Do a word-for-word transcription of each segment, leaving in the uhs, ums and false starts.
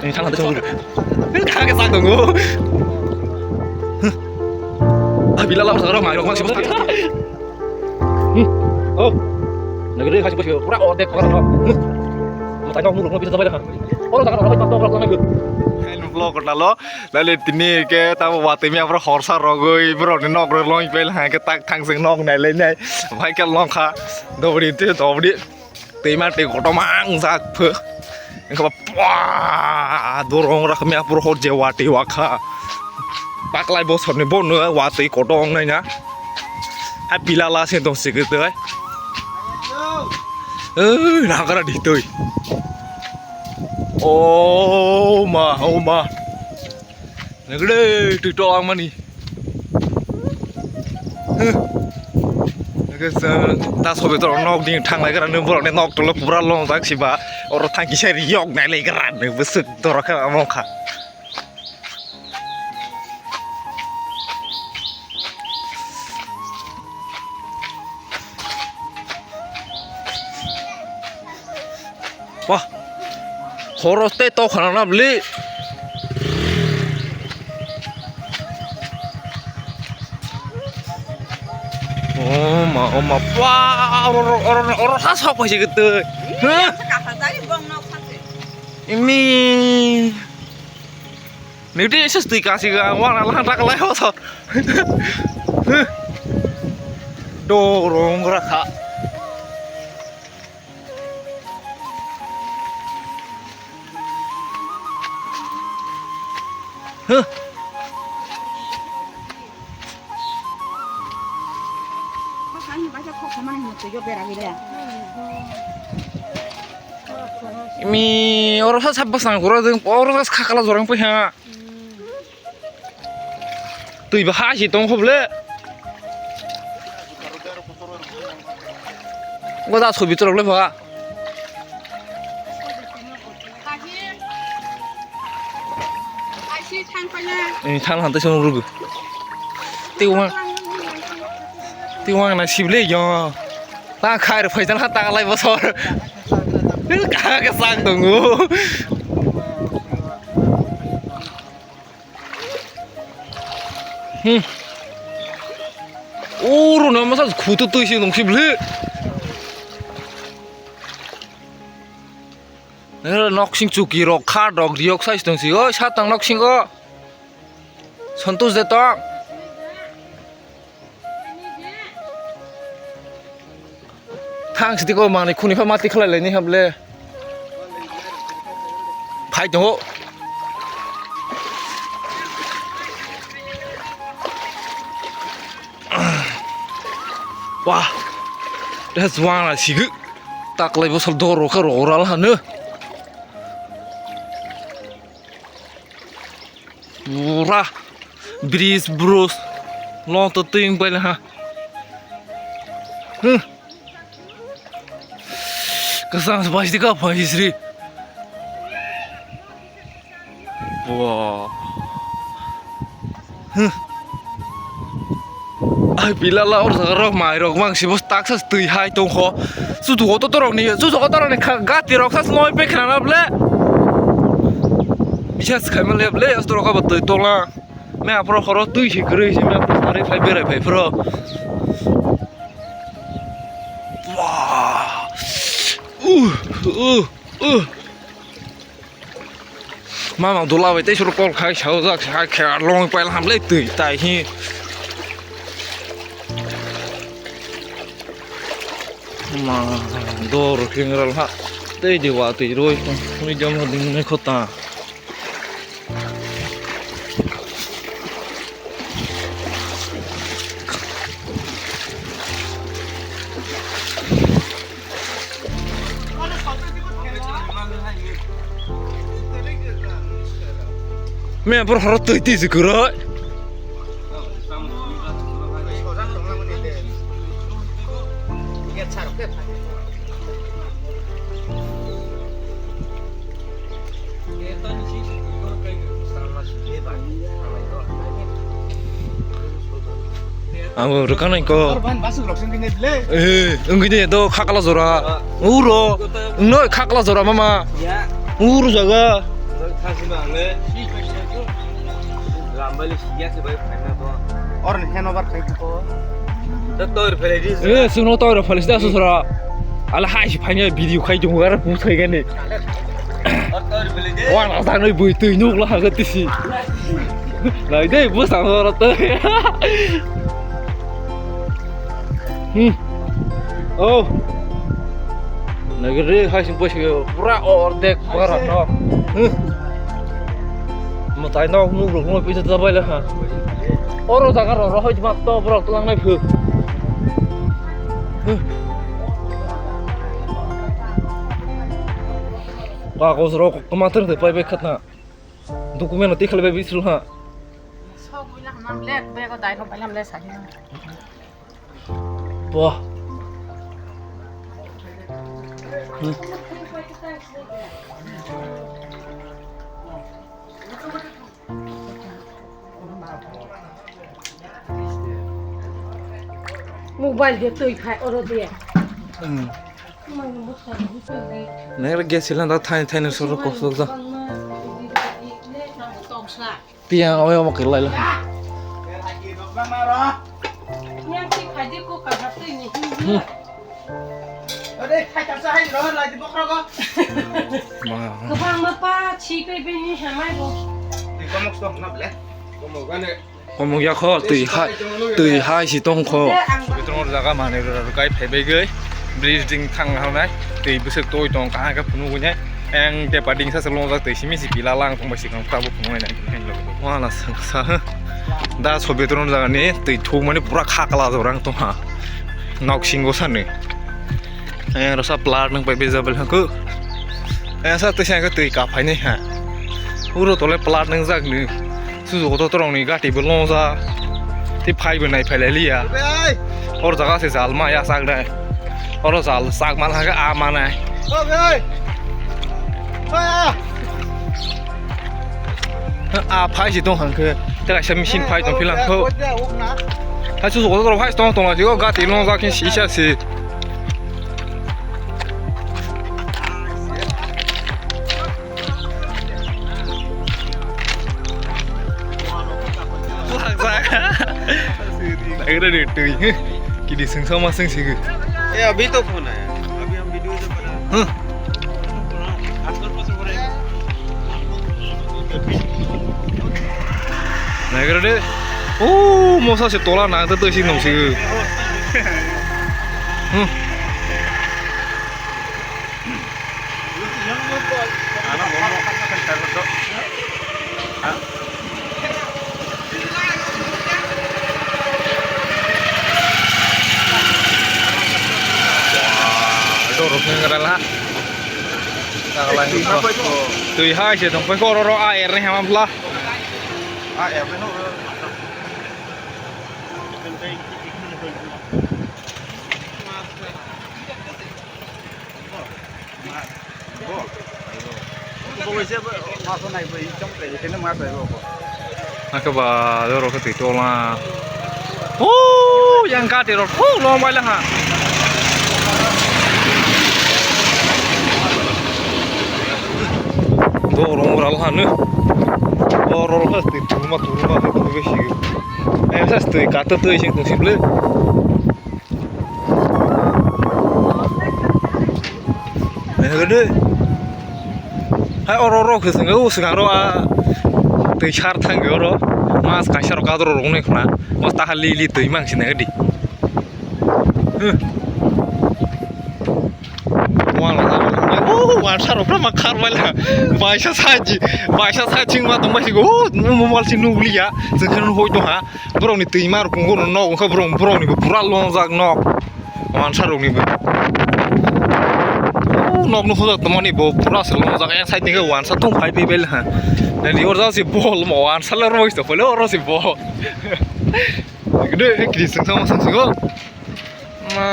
Ni thang thang thang. Ni thang ke sak dong. Ah, bila lawr sa rok mai rok mak sibos. Oh. Nagri khasi bos pura ordek khora no. Mo tai no mu rok mo bisa sabai da. Oro daga rok bai tok rok nagri. Hello vlog ko dalo. Lale tini ke tamo watwi mi aphro horsa rogwi borok ni nok rok loi pai ha ke tak thang sing nok nai lai nai. Bai ke long kha. Dobri te dobri. Twi ma twi kotorma wngjak pho. Wngkha ba pua dorong rakha mi aphro hor je watwi wakha. Paklai bosorni bono watwi kotor wngnai na. Hai pilala se tong sikitwi. Ei, nagra ditwi. O ma, o ma. Nagre, twi to ang mani. Huh. Nagre sa, ta sobe to nok ding thang lai gra, nung borok ni nok to lo pura long jak siba. Oro thang kisa ri yok nai lai gra, nung besuk dorok kha among kha. Wah. Khoros tei tok khana na bli. Oh ma, oh ma. Wah, oro, oro, oro, oro sa sok paise gitu. Hah? Imi. Nidi ese twi kasi ga, wang na lang tak lai ho so. Dorong rakha. Huh. Mi oro sa sabba sang kura ding, oro sa khakla jorang pai ha. Twi ba ha si tong khob le. Goda sobi torok le ba. Ni thang han tai song rugu. Ti wang. Ti wang na sib le yo. Ta khai ro phai jan ha ta lai bosor. Ka ka sang dong o. Hmm. Oro no masa khutu twi se nung sibli. Nero noksing chuki rok kha dok riok sai tong si. Oi, satang noksing o. Santosh de tong. Thang sitiko manwi khuni pha mati khlai laini hable. Phai tongo. Wah. That's one sigik. Taklai bosol doro kha roral hanu. Pura bridge bros long to twi wng paila ha. Hmm. Kasang se bai sidi ka bai sri. Wow. Huh. Ai pilala or jaga rok mai rok mang si bos taksa twi hai tong kho. Chutu koto torok ni, chutu koto torok ni kha-, gati rok sa noi pe khna na ble. Bisas khai ma le ble, as torok ba twi tong la. Me apro khoro twi si kwrwi si me apro sari phai berai phai phro. Wow. Uh, uh, uh. Mama dula bai tei suru kol khai sao jak hai khe long pail ham le twi tai hi. Ma dor kring ral ha tei di wa twi roi tong ni jam ha ding ne khota. Me por horo twi twi kwrwi. Ang rwkha nai ko. Eh, wngwi de do khakla jora. Uro. Wngno khakla jora mama. Uro jaga. Thangsingo ang le. Lambai le siya se bai phaina to. Or ni handover khai ko. Da tor phele di. Eh, suno tor phele da susura. Ala hai si phaina video khai jung gar bu sai gani. Or tor phele di. Wa na sang noi bui tui nuk la ha tisi. Lai dei bu sang ro to. Hmm. Oh. Nagari hai sing pos pura ordek barat no. Hmm. Matai no nuk rok no pisa ta bai la ha. Oro jaga ro ro hoi ma to borok tlang nai phu. Hmm. Kagos rok kamater de pai bai khatna. Document no tikhle bai bisru ha. Sok buina hamam lek bego dai no bailam le sagi. Bo. Mobile de twi khai oro de. Hmm. Nere gas cylinder thai thai no soro kosok da. Tong sa. Tiang oi omo kelai lo. Yang si khaji ko ka hap twi ni. Hmm. Ade khai ta sa hai ro lai di bokro go. Ma. Kwbang ma pa chi pe be ni hamai bo. Di komok sto na ble. Komok gane. Komok ya kho twi ha twi hai si tong kho. Beton jaga mane ro ro kai phai bai goi. Bridge ding thang hanai. Twi bwswk toi tong kaha khe phunuk wngnai. Eng tepa dingsa se longjak twi simi si pila lang tong bai si kang tabuk phunuk nai. Wala sa sa. Da so beton jaga ni twi thuk mani pura khakla jorang tong ha. Nok singo sani. Ayang rasa plat nang pai bejabel hangku. Ayang sa twi sa twi ka phai nai ha. Uro tole plat nang jak ni. Susu koto torong ni gati bo longjak. Tei phai bo nai phai lai liya. Or jaga se jal ma ya sak dai. Oro jal sak man ha a manai. A phai si tong hang khe. Tei kaisa machine phai tong philang kho. Hai susu koto torong phai tong tong la si o gati longjak khe si sa si. Akhirnya dia tui. Kini sengsa maseng sih. Eh, अभी तो फोन आया। अभी हम वीडियो से बना। Huh. Naikra de. Oh, mosa se tola nang ta tui si nong si. Hmm. Dorok nang rala. Twi hai se tong pai koro ro a er ni hama bla. A er ni no. Nake ba, doro khe twi tola. O, yang kati rok thuk long bai la ha. Bo rong ral ha nu. O rol ha twi turma turma ha twi besi. Em sa twi kata twi sing tong sible. Hai oro oro khe swngo, o swkang ro a twi sar thang oro mas kaisa rok kadro rok nai khna. Mas ta hali li twi mang sina di. Wan sa rok ma khar bai la. Baisa saji, baisa saji ma tong bai sigo. Mo mal si nugli ya. Jeng khen hoi to ha. Borokni twima rok kungo rok nok wngkha borok, borokni bo pura longjak nok. Wansa rokni bo. O nokno hojak tongmani bo pura se longjak, yang side ni khe wansa thung phai phai bel ha. Nani or jasi bol mo wansa le roi to pole oro si bol. Gede kri sung sama sung sigo. Ma.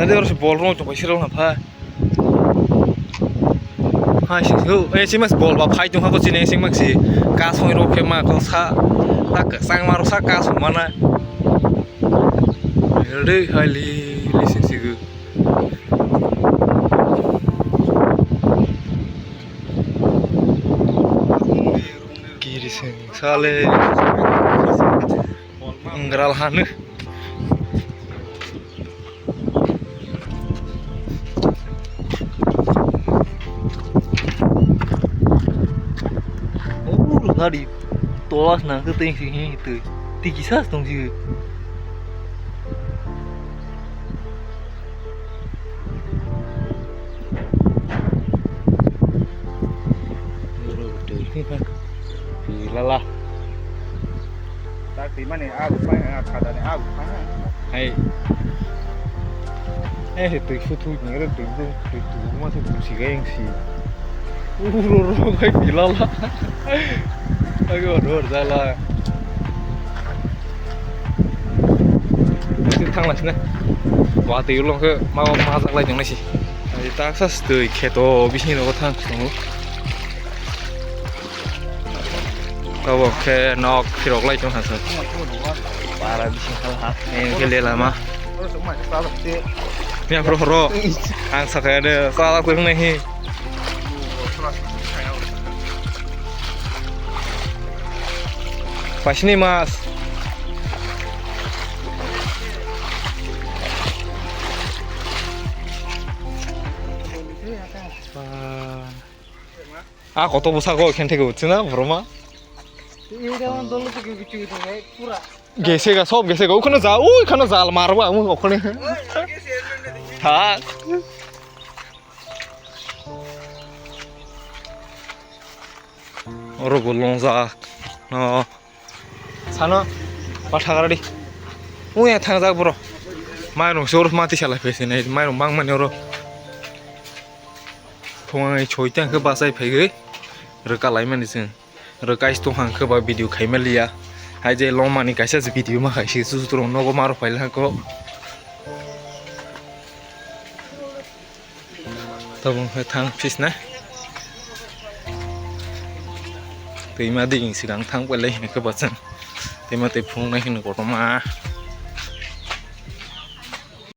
Nade oro se bol rong tong siro na pha. Hai sing su, eh, sing mas bol ba phai tong ha ko chini sing mak si. Ka song ro khe ma ko sa. Tak sang ma ro sa ka song mana. Re hai li li sing si gu. Kale. Ngral hanu. Oh, gari tolas na ke teng si hi tu. Tiki sas tong si. Lala. Tak twi mani agu pai, ah, khada ni agu pai. Hai. Eh, twi su thui ni re twi tu, twi tu ma se tu si ga yang si. Uro ro kai pilala. Ago ro dala. Twi thang la sine. Wa twi ulong khe ma ma jak lai jong nai si. Ai tak sa twi kheto bising ro thang sung. Tabok khe nok phirok lai tong ha sir. Para bising hal ha. Eng khe le lama. Ni aphuru horo. Ang sakha de sala kwrwng nai hi. Pasini mas. Ah, koto bwsako khen theke uchina boroma. Gese ga, sob gese ga, ukhano ja, ui khano jal marbo ang ukhani. Ha. Oro bo longjak. No. Sano, pathagra di. Uya thangjak bro. Mairung se oro mati salai phaisi nai, mairung bangmani oro. Phungai choi tang khe bachai phaiwi rwka laimani chwng. Rwkais tong hang khe ba video khaima liya. Hai je longmani kaisa je video ma khai se susurung nogo maro phaila ko. Tabuk khe thang fisna. Twima diging sidang thang pailai hini khe bachang. Twima twi phunuknai hini kotorma.